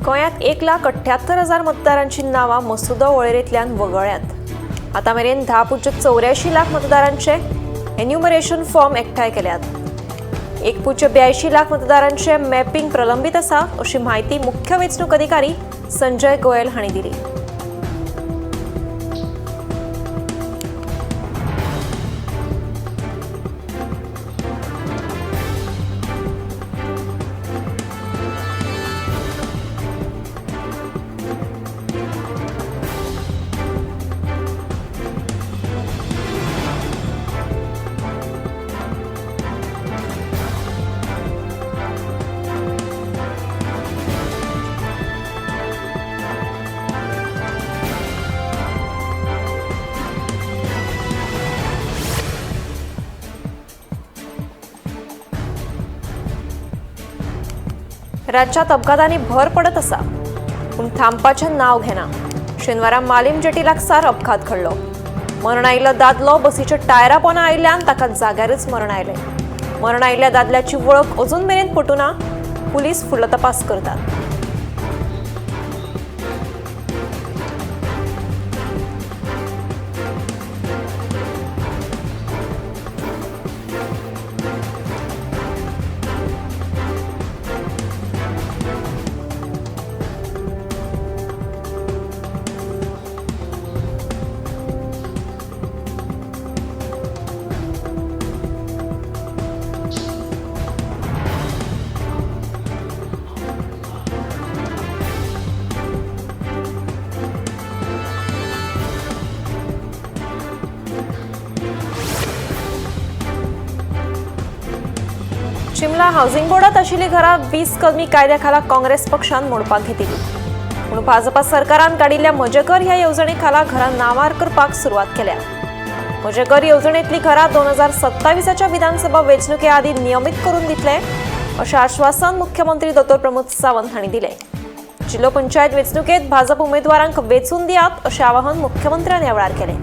गोंयांत 1,78,000 मतदारांची नांवां मसुदो वळेरेंतल्यान वगळ्यांत. आतां मेरेन 10.84 लाख मतदारांचे एन्युमरेशन फॉर्म एकठांय केल्यात. 1.82 लाख मतदारांचे मॅपिंग प्रलंबीत आसा अशी म्हायती मुख्य वेंचणूक अधिकारी संजय गोयल हांणी दिली. राज्यात अपघातांनी भर पडत आसा, पूण थांबपाचें नांव घेना. शेनवारा मालीम जेटी लागसार अपघात घडलो. मरण आयिल्लो दादलो बसीच्या टायरा पोना आयिल्ल्यान ताका जाग्यारच मरण आयलें. मरण आयिल्ल्या दादल्याची वळख अजून मेरेन पटूना. पुलीस फुडलो तपास करतात. शिमला हाऊसिंग बोर्डात आशिल्ली घरां 20 कलमी कायद्या खाला काँग्रेस पक्षान मोडपाक घेतिल्ली, पूण भाजपा सरकारान काडिल्ल्या म्हजें घर ह्या येवजणे खाला घरां नांवार करपाक सुरवात केल्या. म्हजें घर येवजणेंतली घरां 2027च्या विधानसभा वेंचणुके आदीं नियमीत करून दितले अशें आश्वासन मुख्यमंत्री डॉ प्रमोद सावंत हांणी दिलें. जिल्हो पंचायत वेंचणुकेंत भाजप उमेदवारांक वेंचून दियात अशें आवाहन मुख्यमंत्र्यान ह्या वेळार केलें.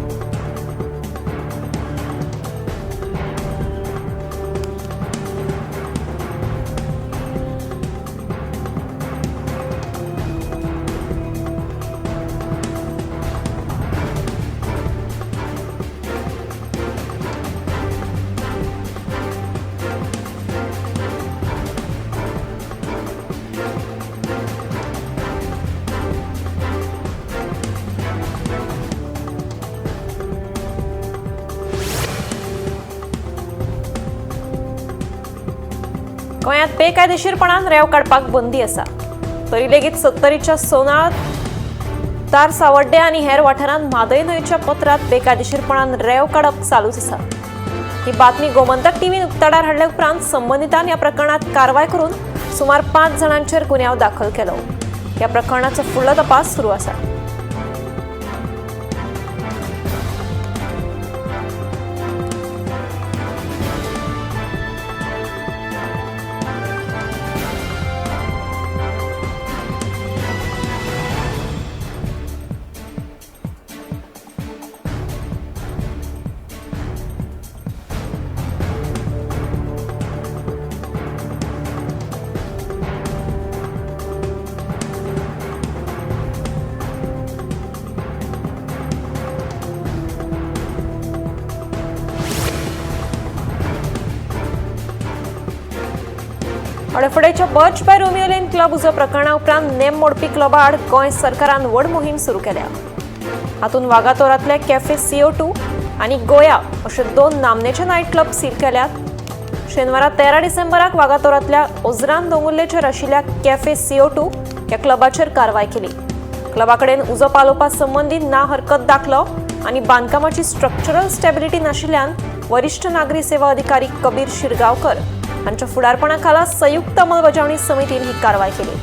गोंयांत बेकायदेशीरपणान रेंव काडपाक बंदी आसा, तरी लेगीत सत्तरीच्या सोनाळ, तार सावड्डे आनी हेर वाठारांत म्हादय न्हंयच्या पत्रांत बेकायदेशीरपणान रेंव काडप चालूच आसा. ही बातमी गोमंतक टीव्हीन उक्ताडार हाडले उपरांत संबंदितान ह्या प्रकरणांत कारवाय करून सुमार 5 जाणांचेर गुन्यांव दाखल केलो. ह्या प्रकरणाचो फुडलो तपास सुरू आसा. हडफडेच्या Birch by Romeo Lane club उजो प्रकरणा उपरांत नेम मोडपी क्लबा आड गोंय सरकारान व्हड मोहीम सुरू केल्या. हातूंत वागातोरांतले कॅफे CO2 आनी गोया अशे 2 नामनेचे नायट क्लब सील केल्यात. शेनवारा 13 डिसेंबराक वागातोरांतल्या ओजरान दोंगुल्लेचेर आशिल्ल्या कॅफे CO2 ह्या क्लबाचेर कारवाय केली. क्लबा कडेन उजो पालोवपा संबंदी ना हरकत दाखलो आनी बांदकामाची स्ट्रक्चरल स्टेबिलिटी नाशिल्ल्यान वरिश्ठ नागरी सेवा अधिकारी कबीर शिरगांवकर हांच्या फुडारपणा खाला संयुक्त अंमलबजावणी समितीन ही कारवाय केली.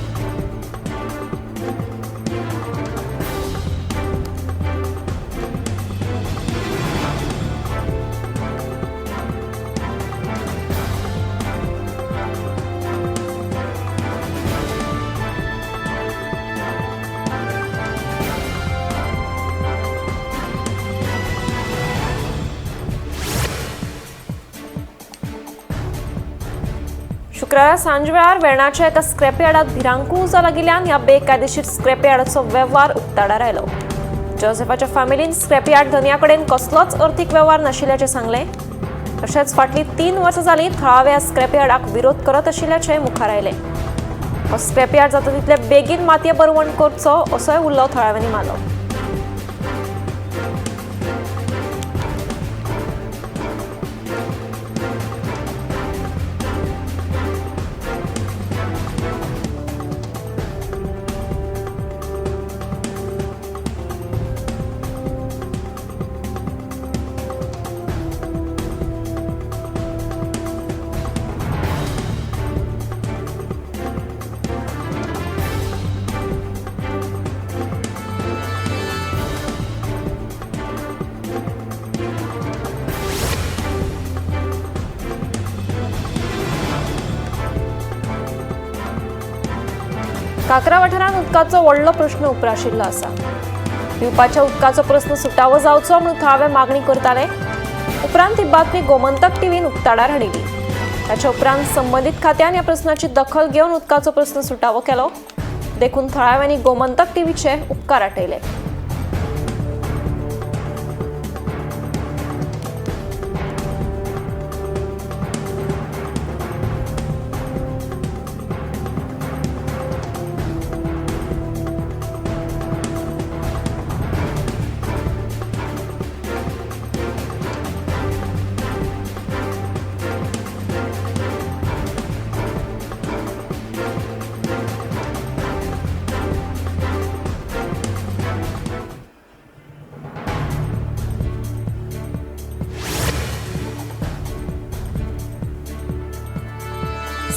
शुक्रारा सांजवेळार वेर्णाच्या एका स्क्रॅपयार्डात भिरांकूळ उजो लागिल्ल्यान ह्या बेकायदेशीर स्क्रॅपयार्डाचो वेव्हार उक्ताडार आयलो. जोसेफाच्या फॅमिलीन स्क्रॅपयार्ड धनया कडेन कसलोच अर्थीक वेव्हार नाशिल्ल्याचें सांगलें. तशेंच फाटलीं 3 वर्सां जालीं थळाव्या स्क्रॅपयार्डाक विरोध करत आशिल्ल्याचें मुखार आयलें. हो स्क्रॅपयार्ड जाता तितले बेगीन मातये बरवण करचो असोय उल्लो थळाव्यांनी मारलो. काकरा वाठारांत उदकाचो व्हडलो प्रश्न उप्राशिल्लो आसा. पिवपाच्या उदकाचो प्रस्न सुटावो जावचो म्हणून थळावे मागणी करताले. उपरांत ही बातमी गोमंतक टीव्हीन उक्ताडार हाडिल्ली. ताच्या उपरांत संबंदीत खात्यान ह्या प्रस्नाची दखल घेवन उदकाचो प्रस्न सुटावो केलो. देखून थळाव्यांनी गोमंतक टीव्हीचे उपकार आटयले.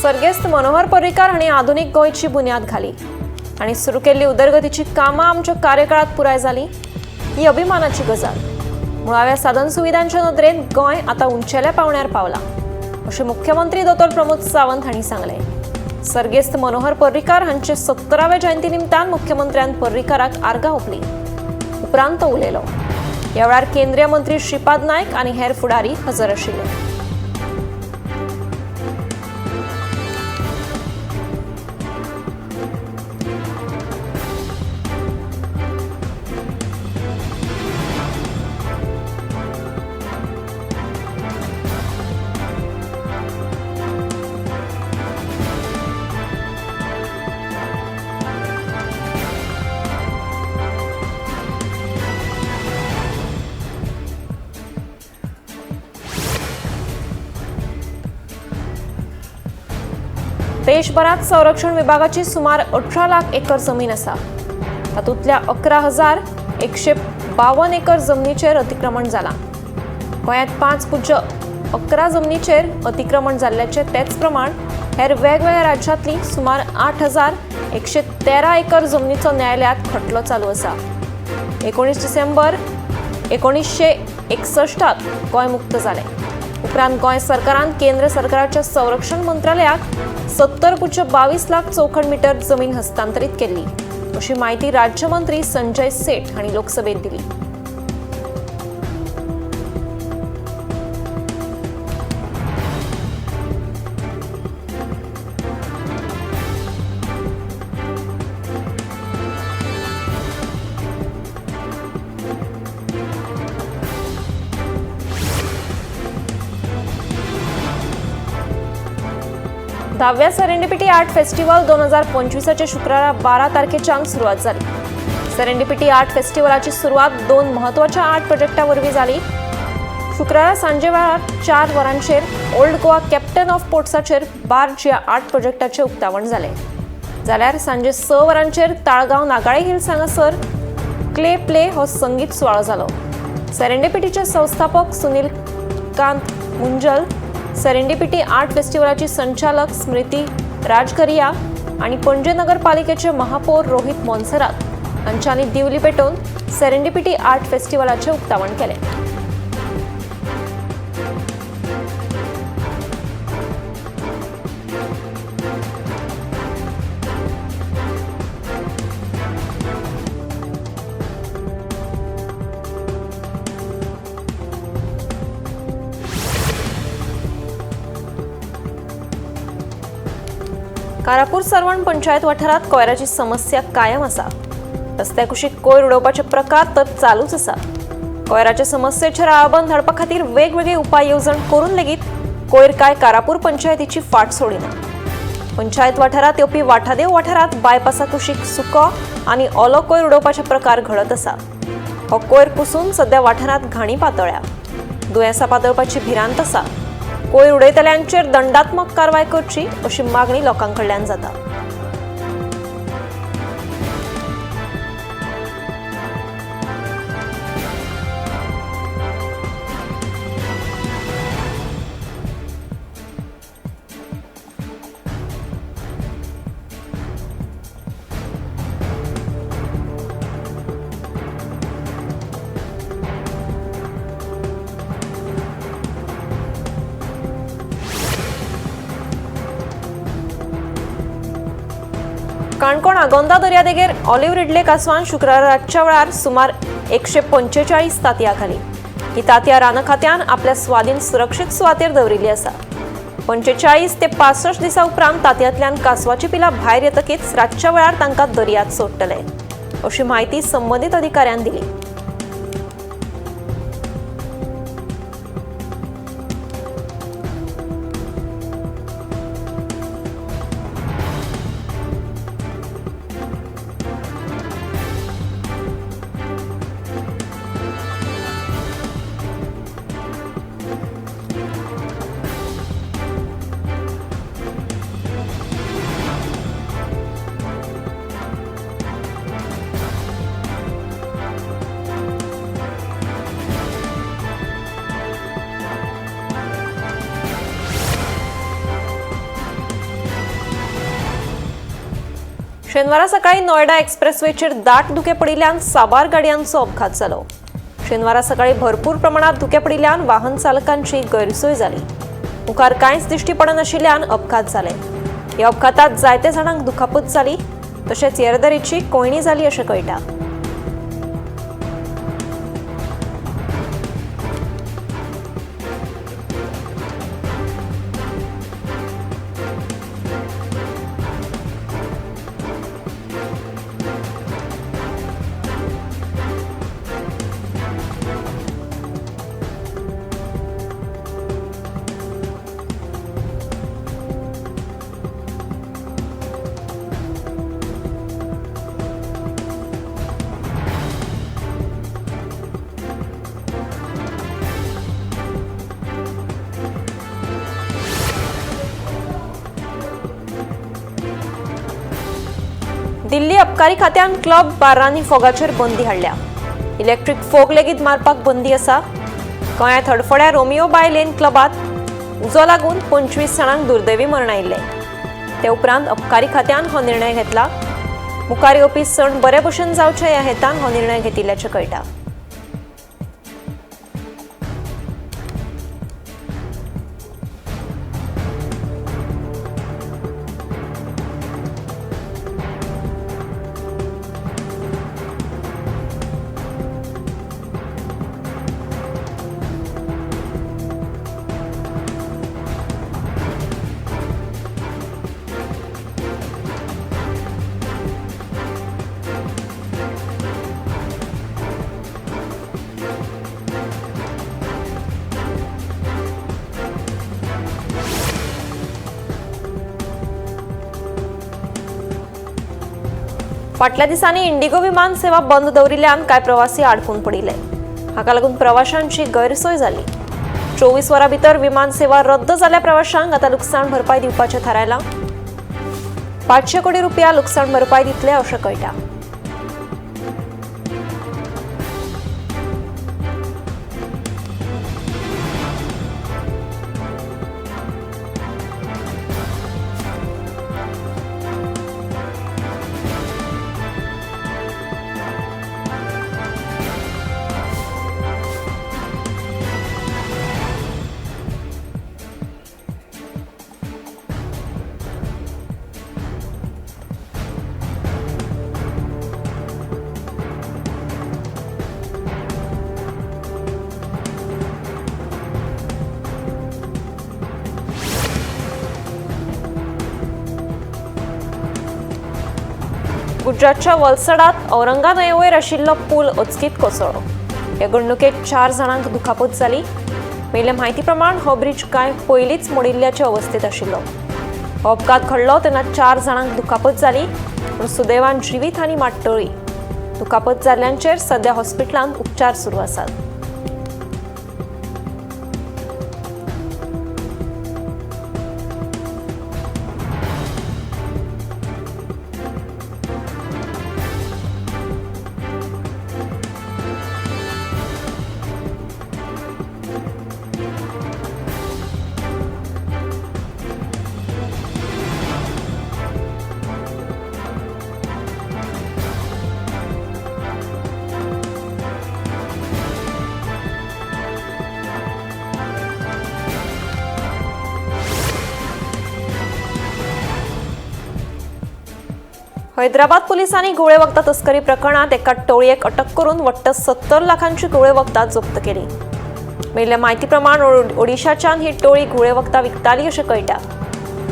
सर्गेस्त मनोहर पर्रीकार हांणी आधुनीक गोंयची बुन्याद घाली आनी सुरू केल्ली उदरगतीची कामां आमच्या कार्यकाळात पुराय जाली ही अभिमानाची गजाल. मुळाव्या साधन सुविधांच्या नदरेन गोंय आतां उंचेल्या पावण्यार पावलां अशें मुख्यमंत्री दोतोर प्रमोद सावंत हांणी सांगलें. सर्गेस्त मनोहर पर्रीकार हांचे 70व्या जयंती निमतान मुख्यमंत्र्यान पर्रीकाराक आर्गां ओंपली. उपरांत तो उलयलो. ह्या वेळार केंद्रीय मंत्री श्रीपाद नायक आनी हेर फुडारी हजर आशिल्ले. देशभरात संरक्षण विभागाची सुमार 18 लाख एकर जमीन आसा. तातूंतल्या 11,152 एकर जमनीचेर अतिक्रमण जालां. गोंयांत 5.11 जमनीचेर अतिक्रमण जाल्ल्याचें तेच प्रमाण हेर वेगवेगळ्या राज्यांतली सुमार 8,113 एकर जमनीचो न्यायालयांत खटलो चालू आसा. 19 डिसेंबर 1961 गोंय मुक्त जालें. उपरांत गोंय सरकारान केंद्र सरकाराच्या संरक्षण मंत्रालयाक 70.22 लाख चौखण मीटर जमीन हस्तांतरित केली अशी माहिती राज्यमंत्री संजय सेठ हांणी लोकसभेत दिली. धाव्या सेरेंडिपिटी आर्ट फेस्टिवल 2025 शुक्रारा 12 तारखेच्यान सुरवात जाली. सेरेंडिपिटी आर्ट फेस्टिवलाची सुरवात 2 महत्वाच्या आर्ट प्रोजेक्टा वरवीं जाली. शुक्रारा सांजे वेळार 4 वरांचेर ओल्ड गोवा कॅप्टन ऑफ पोर्ट्साचेर बार्ज ह्या आर्ट प्रोजेक्टाचें उक्तावण जालें. जाल्यार सांजे 6 वरांचेर ताळगांव नागाळे हिल्स हांगासर क्ले प्ले हो संगीत सुवाळो जालो. सेरेंडिपिटीचे संस्थापक सुनील कांत मुंजल, सेरेंडिपिटी आर्ट फेस्टिवलाची संचालक स्मृती राजकरिया आणि पणजे नगरपालिकेचे महापौर रोहित मोन्सेरात हांच्यांनी दिवली पेटोवन सेरेंडिपिटी आर्ट फेस्टिवलाचें उक्तावण केलें. कारापूर सर्वण पंचायत वाठारात कोयराची समस्या कायम आसा. रस्त्या कुशीक कोयर उडोवपाचे प्रकार तर चालूच आसा. कोयराच्या समस्येचेर आळाबंद हाडपा खातीर वेगवेगळे उपाय येवजण करून लेगीत कोयर काय कारापूर पंचायतीची फाट सोडिना. पंचायत वाठारात येवपी वाठादेव वाठारात बायपासा कुशीक सुको आनी ओलो कोयर उडोवपाचे प्रकार घडत आसा. हो कोयर कुसून सध्या वाठारात घाणी पातळ्या. दुयेंसां पातळपाची भिरांत आसा. कोयर उडयतल्यांचेर दंडात्मक कारवाय करची अशी मागणी लोकां कडल्यान जाता. काणकोण आगोंदा दर्यादेगेर ऑलिव्ह रिडले कासवान शुक्रारा रातच्या वेळार सुमार 145 तांतयां घाली. ही तांतयां रान खात्यान आपल्या स्वाधीन सुरक्षीत सुवातेर दवरिल्ली आसा. 45 ते 65 दिसां उपरांत तांतयांतल्यान कासवाची पिलां भायर येतकीच रातच्या वेळार तांकां दर्यांत सोडटले अशी म्हायती संबंदीत अधिकाऱ्यान दिली. शेनवारा सकाळी नोएडा एक्सप्रेसवेचेर दाट धुकें पडिल्ल्यान साबार गाडयांचो अपघात जालो. शेनवारा सकाळी भरपूर प्रमाणात धुकें पडिल्ल्यान वाहन चालकांची गैरसोय जाली. मुखार कांयच दिश्टी पडनाशिल्ल्यान अपघात जाले. ह्या अपघातात जायते जाणांक दुखापत जाली तशेंच येरादारीची कोंयडी जाली अशें कळटा. दिल्ली अबकारी खात्यान क्लब बारांनी फोगाचेर बंदी हाडल्या. इलेक्ट्रीक फोग लेगीत मारपाक बंदी आसा. गोंयांत हडफड्या रोमियो बाय लेन क्लबात उजो लागून 25 जाणांक दुर्दैवी मरण आयिल्लें. ते उपरांत अबकारी खात्यान हो निर्णय घेतला. मुखार येवपी सण बरे भशेन जावचे ह्या हेतान हो निर्णय घेतिल्ल्याचें कळटा. फाटल्या दिसांनी इंडिगो विमान सेवा बंद दवरिल्ल्यान कांय प्रवासी आडकून पडिल्ले. हाका लागून प्रवाशांची गैरसोय जाली. 24 वरां भितर विमान सेवा रद्द जाल्ल्या प्रवाशांक आतां लुकसाण भरपाय दिवपाचें थारायलां. 500 कोटी रुपया लुकसाण भरपाय दितले अशें कळटा. गुजरातच्या वलसाडात औरंगा न्हंयेवयर आशिल्लो पूल अचकीत कोसळ्ळो. ह्या घडणुकेत 4 जाणांक दुखापत जाली. मेळिल्ले म्हायती प्रमाण हो ब्रिज कांय पयलींच मोडिल्ल्याचे अवस्थेत आशिल्लो. हो अपघात घडलो तेन्ना 4 जाणांक दुखापत जाली, पूण सुदैवान जिवीत हानी मात टळ्ळी. दुखापत जाल्ल्यांचेर सध्या हॉस्पिटलांत उपचार सुरू आसात. हैदराबाद पोलिसांनी घुंवळे वखदां तस्करी प्रकरणात एका टोळयेक अटक करून वट्ट 70 लाखांची घुंवळे वखदां जप्त केली. मेळिल्ल्या म्हायती प्रमाण ओडिशाच्यान ही टोळी घुंवळे वखदां विकताली अशें कळटा.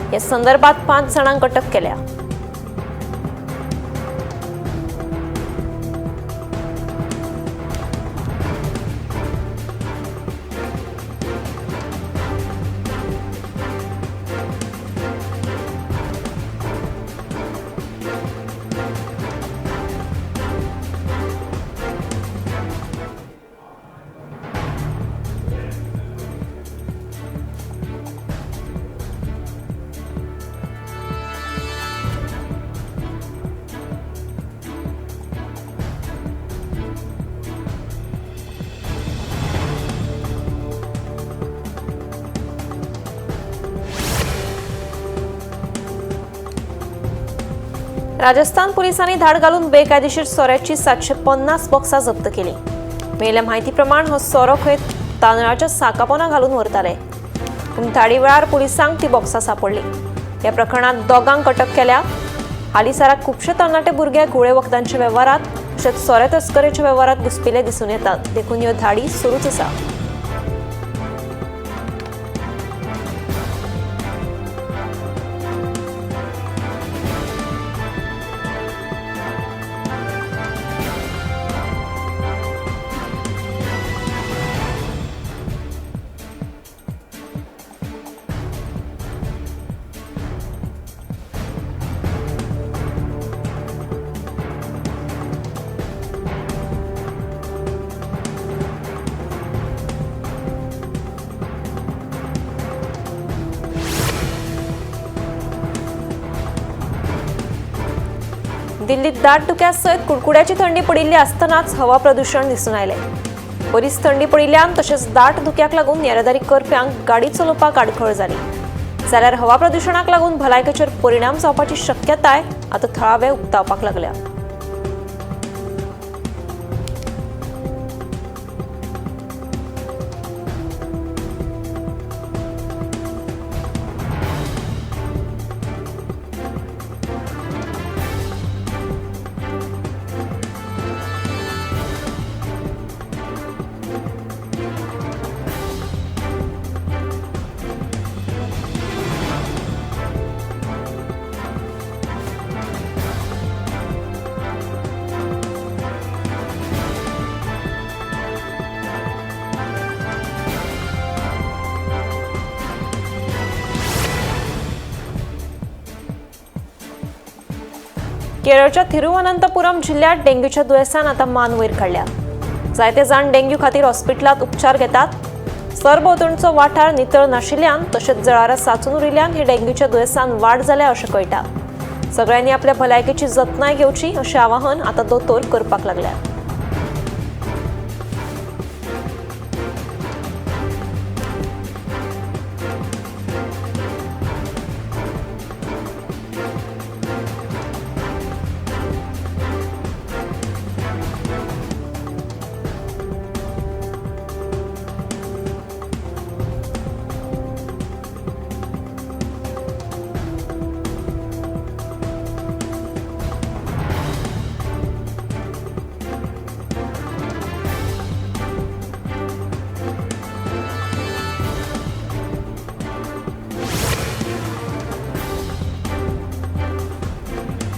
ह्या संदर्भात 5 जाणांक अटक केल्या. राजस्थान पोलिसांनी धाड घालून बेकायदेशीर सोऱ्याची 750 बॉक्सां जप्त केली. मेळिल्ल्या म्हायती प्रमाण हो सोरो खंय तांदळाच्या साकापोना घालून व्हरताले, पूण धाडी वेळार पोलिसांक ती बॉक्सां सांपडली. ह्या प्रकरणात 2 अटक केल्या. हालींसराक खुबशे तरणाटे भुरगे घुंवळे वखदांच्या वेव्हारात तशेंच सोऱ्या तस्करेच्या वेव्हारात घुसपिल्ले दिसून येतात, देखून ह्यो धाडी सुरूच आसा. दिल्लीत दाट धुक्यासयत कुडकुड्याची थंडी पडिल्ली आसतनाच हवा प्रदूषण दिसून आयलें. बरीच थंडी पडिल्ल्यान तशेंच दाट धुक्याक लागून येरादारी करप्यांक गाडी चलोवपाक आडखळ जाली. जाल्यार हवा प्रदूषणाक लागून भलायकेचेर परिणाम जावपाची शक्यताय आतां थळावे उक्तावपाक लागल्या. केरळच्या थिरुवनंतपुरम जिल्ह्यात डेंग्यूच्या दुयेंसान आता मान वयर काडल्या. जायते जाण डेंग्यू खातीर हॉस्पिटलांत उपचार घेतात. सरभोंवतणचो वाठार नितळ नाशिल्ल्यान तशेंच जळारां साचून उरिल्ल्यान हे डेंग्यूच्या दुयेंसान वाड जाल्या अशें कळटा. सगळ्यांनी आपल्या भलायकेची जतनाय घेवची अशें आवाहन आतां दोतोर करपाक लागल्यात.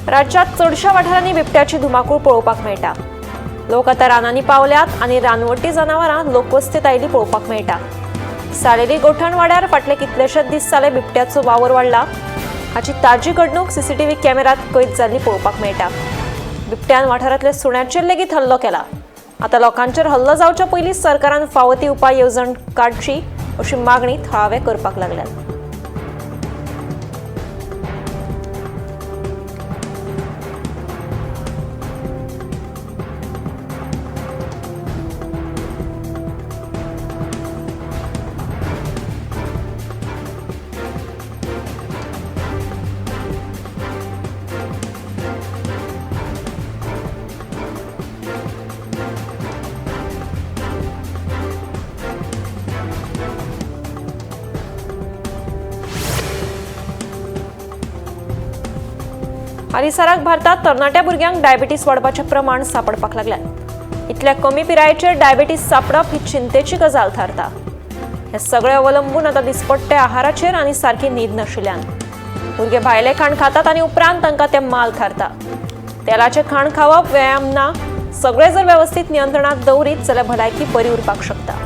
राज्यात चडशा वाठारांनी बिबट्याची धुमाकूळ पळोवपाक मेळटा. लोक आतां रानांनी पावल्यात आनी रानवटी जनावरां लोकवस्तीत आयिल्ली पळोवपाक मेळटा. सालेली गोठणवाड्यार फाटले कितलेशेच दीस जाले बिबट्याचो वावर वाडला. हाची ताजी घडणूक सीसीटीव्ही कॅमेऱ्यात कैद जाल्ली पळोवपाक मेळटा. बिबट्यान वाठारांतल्या सुण्याचेर लेगीत हल्लो केला. आतां लोकांचेर हल्लो जावच्या पयलीं सरकारान फावो ती उपाय येवजण काडची अशी मागणी थळावे करपाक लागल्यात. हालींसराक भारतात तरणाट्या भुरग्यांक डायबिटीस वाडपाचें प्रमाण सांपडपाक लागलें. इतल्या कमी पिरायेचेर डायबिटीस सांपडप ही चिंतेची गजाल थारता. हें सगळें अवलंबून आतां दिसपट्टे आहाराचेर आनी सारकी न्हीद नाशिल्ल्यान भुरगे भायलें खाण खातात आनी उपरांत तांकां तें माल थारता. तेलाचें खाण खावप, व्यायाम ना, सगळें जर वेवस्थीत नियंत्रणांत दवरीत जाल्यार भलायकी बरी उरपाक शकता.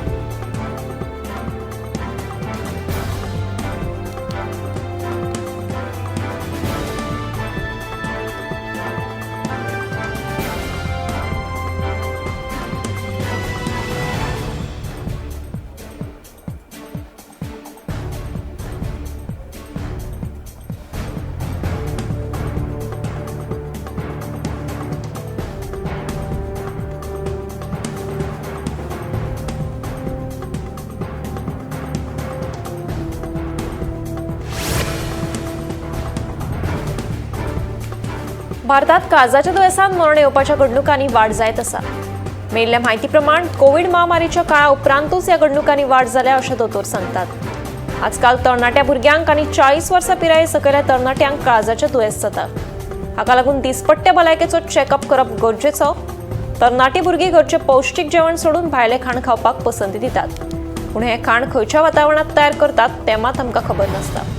भारतात काळजाच्या दुयेंसान मरण येवपाच्या घडणुकांनी वाड जायत आसा. मेळिल्ल्या म्हायती प्रमाण कोवीड महामारीच्या काळा उपरांतूच ह्या घडणुकांनी वाड जाल्या अशें दोतोर सांगतात. आजकाल तरणाट्या भुरग्यांक आनी 40 वर्सां पिराये सकयल्या तरणाट्यांक काळजाचें दुयेंस जाता. हाका लागून दिसपट्टे भलायकेचो चॅकअप करप गरजेचो. तरणाटी भुरगीं घरचें पौश्टीक जेवण सोडून भायलें खाण खावपाक पसंती दितात. पूण हें खाण खंयच्या वातावरणांत तयार करतात तें मात आमकां खबर नासता.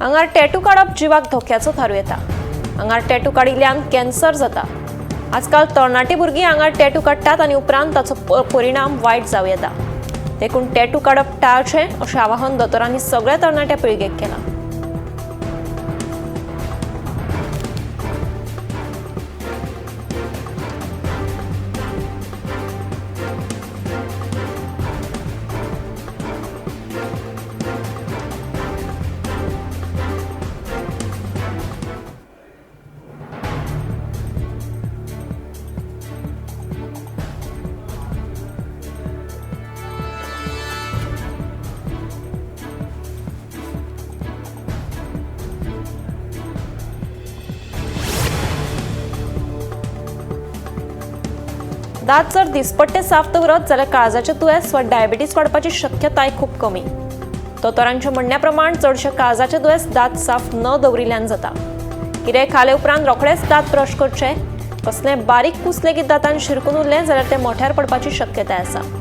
आंगार टॅटू काडप जिवाक धोक्याचो थारूं येता. आंगार टॅटू काडिल्ल्यान कॅन्सर जाता. आजकाल तरणाटी भुरगीं आंगार टॅटू काडटात आनी उपरांत ताचो परिणाम वायट जावं येता. देखून टॅटू काडप टाळचें अशें आवाहन दोतोरांनी सगळ्या तरणाट्या पिळगेक केलां. दांत जर दिसपट्टे साफ दवरत जाल्यार काळजाचें दुयेंस वा डायबिटीस वाडपाची शक्यताय खूब कमी. दोतोरांच्या म्हणण्या प्रमाण चडशे काळजाचें दुयेंस दांत साफ न दवरिल्ल्यान जाता. कितेंय खाले उपरांत रोखडेच दांत ब्रश करचे. कसलें बारीक कूस लेगीत दांतान शिरकून उरलें जाल्यार तें मोठ्यार पडपाची शक्यताय आसा.